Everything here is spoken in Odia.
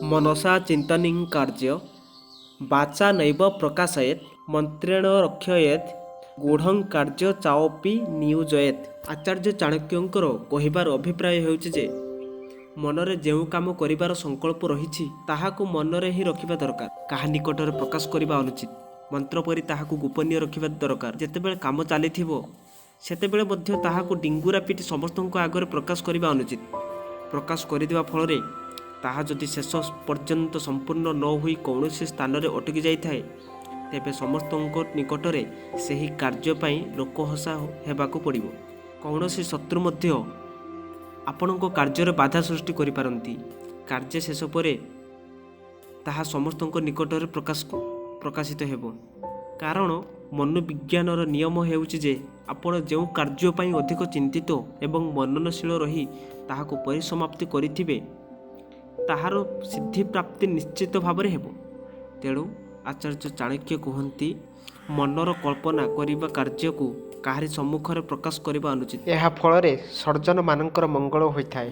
ମନସା ଚିନ୍ତନିଂ କାର୍ଯ୍ୟ ବାଚା ନୈବ ପ୍ରକାଶୟେତ୍ ମନ୍ତ୍ରେଣ ରକ୍ଷୟେତ୍ ଗୂଢ଼ଂ କାର୍ଯ୍ୟ ଚାଅପି ନିୟୋଜୟେତ୍। ଆଚାର୍ଯ୍ୟ ଚାଣକ୍ୟଙ୍କର କହିବାର ଅଭିପ୍ରାୟ ହେଉଛି ଯେ ମନରେ ଯେଉଁ କାମ କରିବାର ସଂକଳ୍ପ ରହିଛି, ତାହାକୁ ମନରେ ହିଁ ରଖିବା ଦରକାର। କାହା ନିକଟରେ ପ୍ରକାଶ କରିବା ଅନୁଚିତ। ମନ୍ତ୍ର ପରି ତାହାକୁ ଗୋପନୀୟ ରଖିବା ଦରକାର। ଯେତେବେଳେ କାମ ଚାଲିଥିବ, ସେତେବେଳେ ମଧ୍ୟ ତାହାକୁ ଡିଙ୍ଗୁରା ପିଟି ସମସ୍ତଙ୍କ ଆଗରେ ପ୍ରକାଶ କରିବା ଅନୁଚିତ। ପ୍ରକାଶ କରିଦେବା ଫଳରେ ତାହା ଯଦି ଶେଷ ପର୍ଯ୍ୟନ୍ତ ସମ୍ପୂର୍ଣ୍ଣ ନ ହୋଇ କୌଣସି ସ୍ଥାନରେ ଅଟକି ଯାଇଥାଏ, ତେବେ ସମସ୍ତଙ୍କ ନିକଟରେ ସେହି କାର୍ଯ୍ୟ ପାଇଁ ଲୋକହସା ହେବାକୁ ପଡ଼ିବ। କୌଣସି ଶତ୍ରୁ ମଧ୍ୟ ଆପଣଙ୍କ କାର୍ଯ୍ୟରେ ବାଧା ସୃଷ୍ଟି କରିପାରନ୍ତି। କାର୍ଯ୍ୟ ଶେଷ ପରେ ତାହା ସମସ୍ତଙ୍କ ନିକଟରେ ପ୍ରକାଶିତ ହେବ। କାରଣ ମନୋବିଜ୍ଞାନର ନିୟମ ହେଉଛି ଯେ ଆପଣ ଯେଉଁ କାର୍ଯ୍ୟ ପାଇଁ ଅଧିକ ଚିନ୍ତିତ ଏବଂ ମନନଶୀଳ ରହି ତାହାକୁ ପରିସମାପ୍ତି କରିଥିବେ, ତାହାର ସିଦ୍ଧିପ୍ରାପ୍ତି ନିଶ୍ଚିତ ଭାବରେ ହେବ। ତେଣୁ ଆଚାର୍ଯ୍ୟ ଚାଣକ୍ୟ କୁହନ୍ତି, ମନର କଳ୍ପନା କରିବା କାର୍ଯ୍ୟକୁ କାହାରି ସମ୍ମୁଖରେ ପ୍ରକାଶ କରିବା ଅନୁଚିତ। ଏହା ଫଳରେ ସଜ୍ଜନମାନଙ୍କର ମଙ୍ଗଳ ହୋଇଥାଏ।